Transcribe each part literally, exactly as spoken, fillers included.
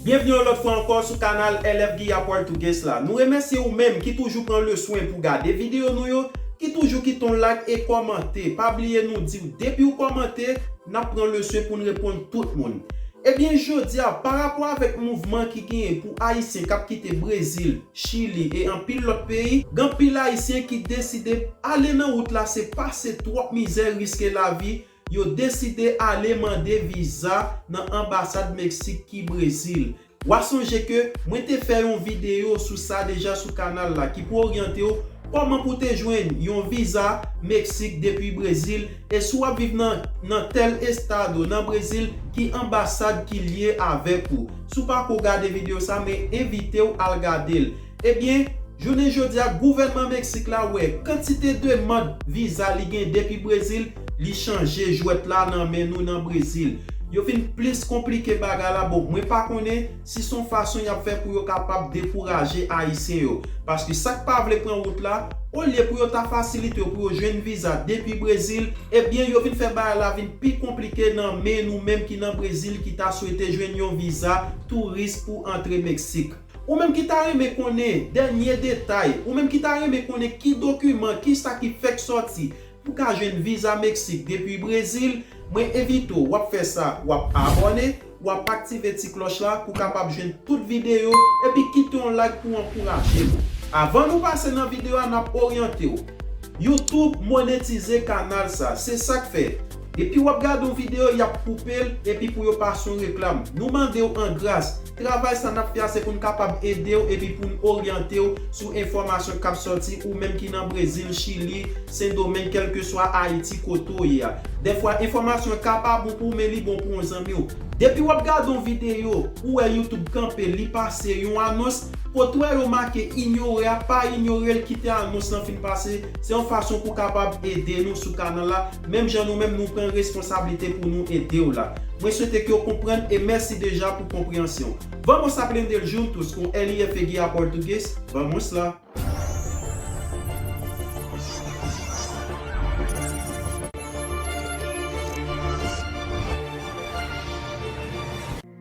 Byenvni yon lòt fwa ankò sou kanal L F Guilla Português la. Nou remèsye ou menm ki toujou pran le swen pou gade videyo nou yo, ki toujou kite yon like e kòmante. Pa bliye nou di w depi w kòmante, n ap pran le swen pou n reponn tout moun. Ebyen, jodi a, pa rapò avèk mouvman ki genyen pou Ayisyen k ap kite Brezil, Chili e anpil lòt peyi, gen anpil Ayisyen ki deside ale nan wout la, se pase twòp mizè, riske lavi, yo deside ale mande viza nan anbasad Meksik ki Brezil. W a sonje ke mwen te fè yon videyo sou sa deja sou kanal la ki pou oryante w kòman pou te jwenn yon viza Meksik depi Brezil, e si w ap viv nan, nan tèl estado nan Brezil, ki anbasad ki lye avèk ou. Si w pako gade videyo sa, men envite w al gade l. Ebyen, jounen jodi a, gouvènman Meksik la wè kantite demann viza li gen depi Brezil, li chanje jwèt la nan men nou nan Brezil. Yo vin plis konplike bagay la. Bon, mwen pa konnen si se yon fason y ap fè pou yo kapab dekouraje Ayisyen yo. Paske sa k pa vle pran wout la, olye pou yo ta fasilite yo pou yo jwenn viza depi Brezil, ebyen, yo vin fè bagay la vin pi konplike nan men nou menm ki nan Brezil ki ta swete jwenn yon viza touris pou antre Meksik. Ou menm ki ta renmen konnen dènye detay, ou menm ki ta renmen konnen ki dokiman, ki sa ki fèk sòti pou ka jwenn viza Meksik depi Brezil, mwen envite w, w ap fè sa, w ap abòne, w ap aktive ti klòch la pou w kapab jwenn tout videyo, epi kite yon like pou w ankouraje nou. Avan nou pase nan videyo a, n ap oryante w. YouTube monetize kanal sa, se sa k fè. Depi w ap gade yon videyo, y ap koupe l, epi pou yo pase yon reklam. Nou mande w an gras, travay sa n ap fè a se pou n kapab ede w epi pou n oryante w sou enfòmasyon k ap sòti ou menm ki nan Brezil, Chili, Sendomeng, kèlkeswa Ayiti kote w ye a. Dèfwa, enfòmasyon ka pa bon pou w, men li bon pou yon zanmi w. Depi w ap gade yon videyo, ou wè YouTube kanpe, li pase yon anons, kote w wè yo make inyore a, pa inyore l, kite anons lan fin pase. Se yon fason pou w kapab ede nou sou kanal la, menm jan nou menm nou pran responsablite pou nou ede w la. Mwen swete ke w konprann e mèsi deja pou konpreyansyon. Vamos aprender juntos com L F Guilla Português? Vamos lá!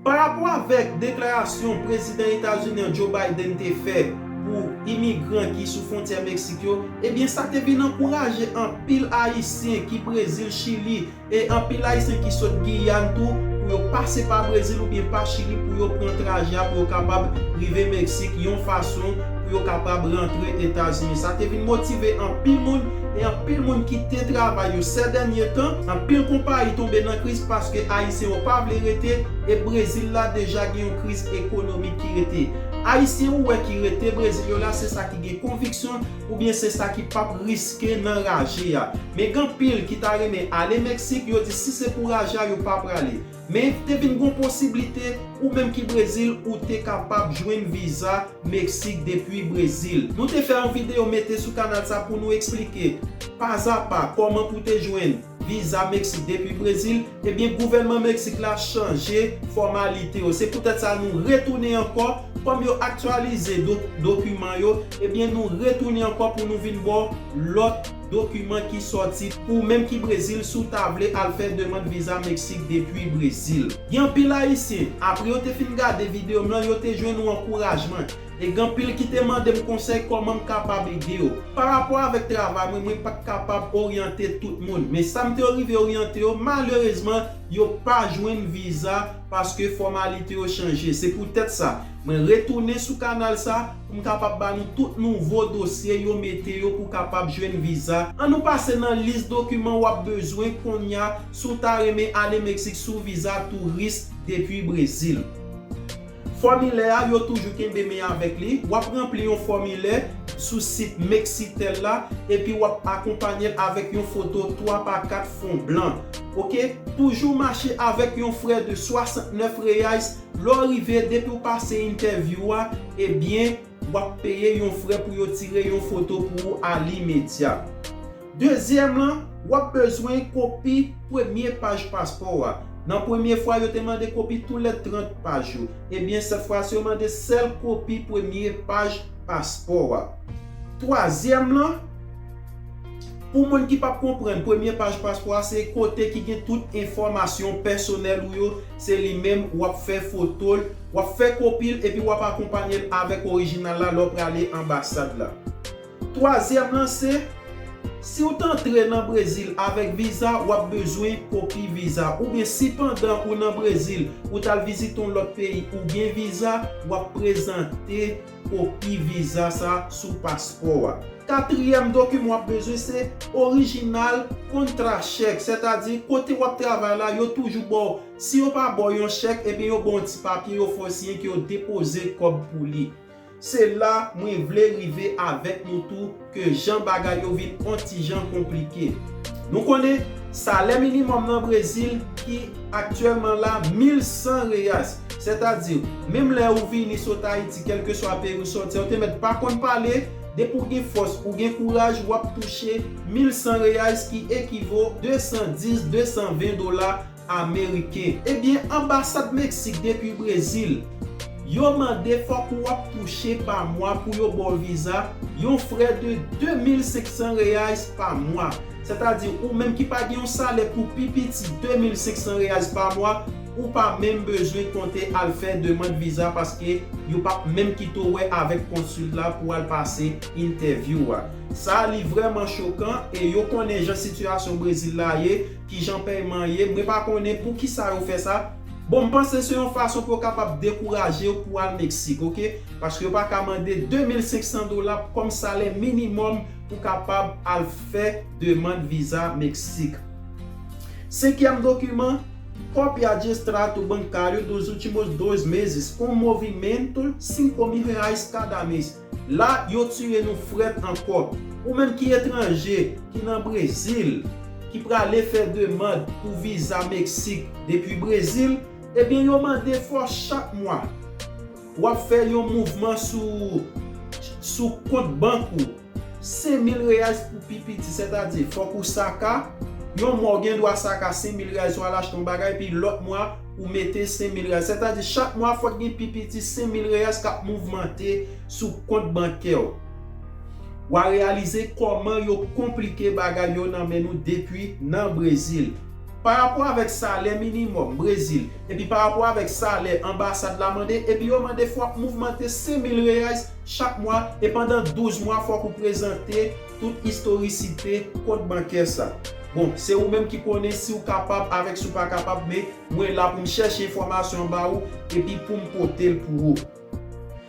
Pa rapò avèk deklarasyon prezidan etazinen an Joe Biden te fè pou imigran ki sou fwontyè Meksik yo, ebyen, sa te vin ankouraje anpil Ayisyen ki Brezil, Chili, e anpil Ayisyen ki sot Giyàn tou, pou yo pase pa Brezil oubyen pa Chili pou yo pran trajè a, pou yo kapab rive Meksik yon fason pou yo kapab rantre Etazini. Sa te vin motive anpil moun, e anpil moun kite travay yo. Sè dènye tan, anpil konpayi tonbe nan kriz paske Ayisyen yo pa vle rete, e Brezil la deja gen yon kriz ekonomik ki rete. Ayisyen ou wè ki rete Brezil yo la, se sa ki gen konviksyon, oubyen se sa ki p ap riske nan raje a. Men gen anpil ki ta renmen ale Meksik, yo di si se pou raje a, yo pa prale. Men te vin gon posiblite, ou menm ki Brezil, ou te kapab jwenn viza Meksik depi Brezil. Nou te fè yon videyo mete sou kanal sa pou nou eksplike pazapa kòman pou te jwenn viza Meksik depi Brezil. Ebyen, gouvènman Meksik la chanje fòmalite yo. Se poutèt sa nou retounen ankò, kòm yo aktyalize do-, dokiman yo, ebyen, nou retounen ankò pou nou vin ba w lòt dokiman ki sòti pou ou menm ki Brezil, si w ta vle al fè demann viza Meksik depi Brezil. Gen anpil Ayisyen, apre yo te fin gade videyo m lan, yo te jwenn yon ankourajman. E gen anpil ki te mande m konsèy kòman m kapab ede yo. Pa rapò avèk travay mwen, mwen pa t kapab oryante tout moun. Men sa m te rive oryante yo, malerezman, yo pa jwenn viza paske fòmalite yo chanje. Se poutèt sa, mwen retounen sou kanal sa pou m kapab ba nou tout nouvo dosye yo mete yo pou kapab jwenn viza. Ann nou pase nan lis dokiman w ap bezwen kounye a si w ta renmen ale Meksik sou viza touris depi Brezil. Fòmilè a, yo toujou kenbe men avèk li. W ap ranpli yon fòmilè sou sit Mexitel la, epi w ap akonpanye l avèk yon foto twa pa kat fon blan. Oke? Toujou mache avèk yon frè de swasantnèf reais. Lè w rive, depi w pase entèvyou a, ebyen, w ap peye yon frè pou yo tire yon foto pou ou alimedya. Dezyèm lan, w ap bezwen kopi premye paj paspò w a. Nan premye fwa, yo te mande kopi toulède trant paj yo. Ebyen, sèt fwa si, yo mande sèl kopi premye paj paspò w a. Twazyèm lan, Pou moun ki p ap konprann, premye paj paspò a se kote ki gen tout enfòmasyon pèsonèl ou yo, se li menm w ap fè foto l, w ap fè kopi l epi w ap akonpanye l avèk orijinal la lè w prale anbasad la. Twazyèm lan se, si w t antre nan Brezil avèk viza, w ap bezwen kopi viza. Oubyen si pandan ou nan Brezil, ou t al vizite yon lòt peyi, ou gen viza, w ap prezante kopi viza sa sou paspò a. Katriyèm dokiman w ap bezwen se orijinal kontra chèk, sètadi kote w ap travay la, yo toujou ba w, si yo pa ba w yon chèk, ebyen yo ba w yon ti papye, yo fè w siyen ke yo depoze kòb pou li. Se la mwen vle rive avèk nou tou ke jan bagay yo vin on ti jan konplike. Nou konnen salè minimòm nan Brezil ki aktyèlman la mil san reais. Sètadi, menm lè ou vini sot Ayiti, kèlkeswa peyi ou sòti, ou te mèt pa konn pale, depi w gen fòs, ou gen kouraj, w ap touche mil san reais ki ekivo de san dis, de san ven dola ameriken. Ebyen, anbasad Meksik depi Brezil, yo mande fòk w ap touche pa mwa pou yo ba w viza, yon frè de de mil senk san reais pa mwa. Sètadi, ou menm ki pa gen yon salè pou pi piti de mil senk san reais pa mwa, ou pa menm bezwen konte al fè demann viza paske yo p ap menm kite w wè avèk konsil la pou al pase entèvyou a. Sa li vrèman chokan e yo konnen jan sitiyasyon Brezil la ye, kijan pèyman ye, mwen pa konnen poukisa yo fè sa. Bon, m panse se yon fason pou yo kapab dekouraje w pou al Meksik, oke? Paske yo pa ka mande de mil senk san dola kòm salè minimòm pou kapab al fè demann viza Meksik. Senkyèm dokiman, cópia de extrato bancário dos últimos dois meses, com movimento cinco mil reais cada mês. La, yo tire nou frèt ankò. Ou menm ki etranje, ki nan Brezil, ki prale fè demann pou viza Meksik depi Brezil, ebyen yo mande fò chak mwa w ap fè yon mouvman sou, sou kont bank ou. Senk mil reais pou pi piti, sètadi fòk ou saka, yon mwa w gen dwa saka senk mil reais, ou al achte yon bagay, epi lòt mwa ou mete senk mil reais. Sètadi chak mwa fòk gen pi piti senk mil reais k ap mouvmante sou kont bankè w. W a reyalize kòman yo konplike bagay yo nan men nou depi nan Brezil. Pa rapò avèk salè minimòm Brezil, epi pa rapò avèk salè anbasad la mande, epi yo mande fò w ap mouvmante senk mil reais chak mwa, e pandan douz mwa, fòk ou prezante tout istorisite kont bankè sa. Bon, se ou menm ki konnen si w kapab avèk si w pa kapab, men mwen la pou m chèche enfòmasyon an ba ou, epi pou m pote l pou ou.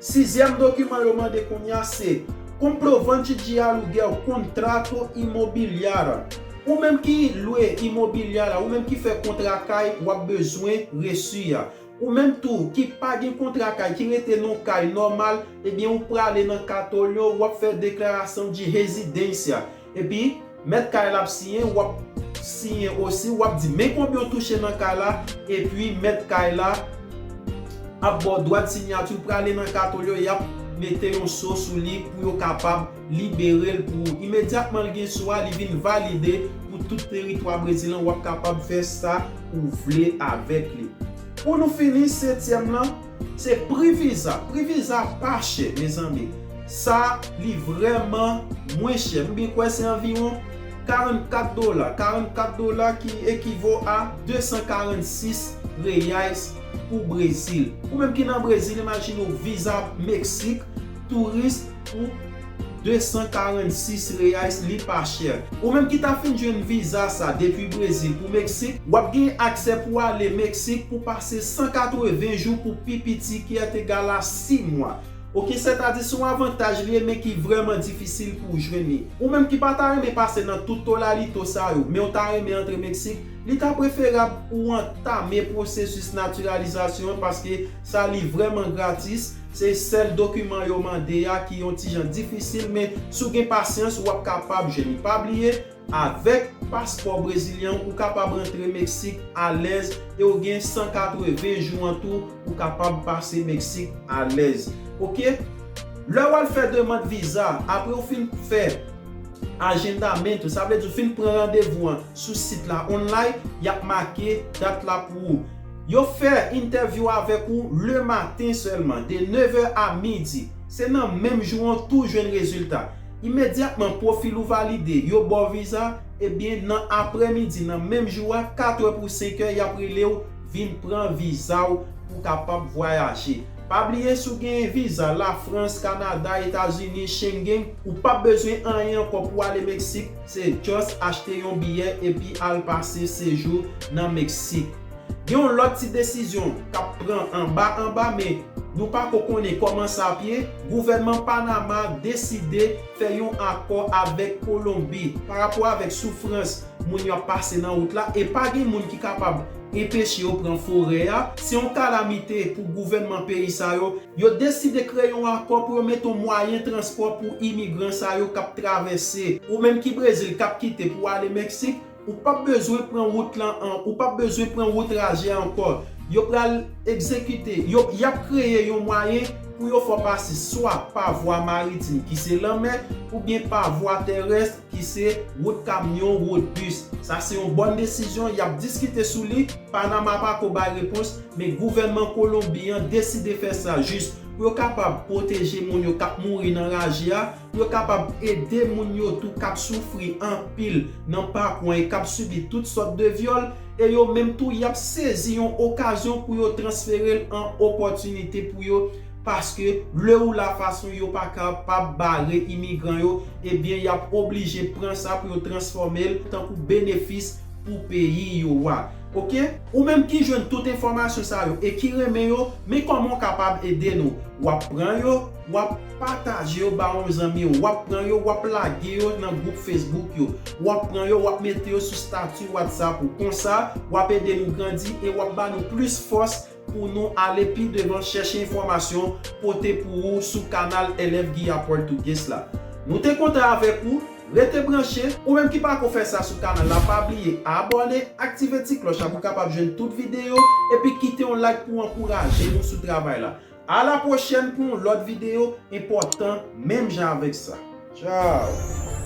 Sizyèm dokiman yo mande kounye a se comprovante de aluguel, contrato imobiliário. Ou menm ki lwe imobilya la, ou menm ki fè kontra kay, w ap bezwen resi a. Ou menm tou ki pa gen kontra kay, ki rete nan kay nòmal, ebyen ou prale nan katolyo, w ap fè deklarasyon de rezidensya. Epi, mèt kay la ap siyen, w ap siyen osi, w ap di men konbyen w touche nan kay la, epi mèt kay la ap ba w dwa de sinyati, w prale nan katolyo, y ap mete yon so sou li pou yo kapab libere l pou ou. Imedyatman l gen so a, li vin valide pou tout teritwa Brezil lan, w ap kapab fè sa ou vle avèk li. Pou nou fini, setyèm lan, se pri viza. Pri viza pa chè, mezanmi. Sa, li vrèman mwen chè. M byen kwè se anviwon karannkat dola. Karannkat dola ki ekivo a de san karannsis reais pou Brezil. Ou menm ki nan Brezil, imajine w viza Meksik, touris pou de san karannsis reais, li pa chè. Ou menm ki ta fin jwenn viza sa depi Brezil pou Meksik, w ap gen aksè pou ale Meksik pou pase san katreven jou pou pi piti ki èt egal a sis mwa. Oke, sètadi se yon avantaj li ye, men ki vrèman difisil pou w jwenn li. Ou menm ki pa ta renmen pase nan tout tolalito sa yo, men w ta renmen antre Meksik, li ta preferab ou antame pwosesis natiralizasyon an, paske sa li vrèman gratis. Se sèl dokiman yo mande a ki yon ti jan difisil, men si w gen pasyans, w ap kapab jwenn li. Pa bliye, avèk paspò brezilyen w, ou kapab rantre Meksik alèz e w gen san katreven jou an tou, ou kapab pase Meksik alèz. Oke? Lè w al fè demann viza, apre w fin fè agendamento, sa vle di w fin pran randevou an sou sit la online, y ap make dat la pou ou. Yo fè entèvyou avèk ou lematen sèlman, de nevè a midi. Se nan menm jou an tou jwenn rezilta. Imedyatman pwofil ou valide, yo ba w viza, ebyen, nan aprèmidi, nan menm jou a, kat è pou senk è, y ap rele w vin pran viza w pou kapab vwayaje. Pa bliye, si w genyen viza Lafrans, Kanada, Etazini, Schengen, ou p ap bezwen anyen ankò pou w ale Meksik, se just achte yon biyè epi al pase sejou nan Meksik. Gen yon lòt ti desizyon k ap pran anba anba, men nou pako konnen kòman sa ap ye. Gouvènman Panama deside fè yon akò avèk Kolonbi pa rapò avèk soufrans moun yo ap pase nan wout la, e pa gen moun ki kapab enpeche yo pran forè a. Se yon kalamite pou gouvènman peyi sa yo. Yo deside kreye yon akò pou yo mete yon mwayen transpò pou imigran sa yo k ap travèse. Ou menm ki Brezil, k ap kite pou w ale Meksik, ou p ap bezwen pran wout lan an, ou p ap bezwen pran wout raje a ankò. Yo pral egzekite, yo, y ap kreye yon mwayen pou yo fè w pase swa pa vwa maritim ki se lanmè, oubyen pa vwa terès ki se wout kamyon, wout bis. Sa se yon bòn desizyon, y ap diskite sou li. Panama pako bay repons, men gouvènman Kolonbi an deside fè sa jis pou yo kapab pwoteje moun yo k ap mouri nan raje a, pou yo kapab ede moun yo tou k ap soufri anpil nan pakwen e k ap sibi tout sòt de vyòl, e yo menm tou, y ap sezi yon okazyon pou yo transfere l an opòtinite pou yo, paske lè ou la fason yo pa kapab bare imigran yo, ebyen, y ap oblije pran sa pou yo transfòme l tankou benefis pou peyi yo a. Oke? Ou menm ki jwenn tout enfòmasyon sa yo e ki renmen yo, men kòman w kapab ede nou? W ap pran yo, w ap pataje yo ba yon zanmi w, w ap pran yo, w ap lage yo nan gwoup Facebook yo, w ap pran yo, w ap mete yo sou stati WhatsApp ou. Konsa, w ap ede nou grandi e w ap ba nou plis fòs pou nou ale pi devan chèche enfòmasyon pote pou ou sou kanal L F Guia Português la. Nou te kontan avèk ou, rete branche. Ou menm ki pako fè sa sou kanal la, pa bliye abòne, aktive ti klòch la pou w kapab jwenn tout videyo, epi kite yon like pou w ankouraje nou sou travay la. A la pwochèn pou yon lòt videyo enpòtan menm jan avèk sa. Tchao!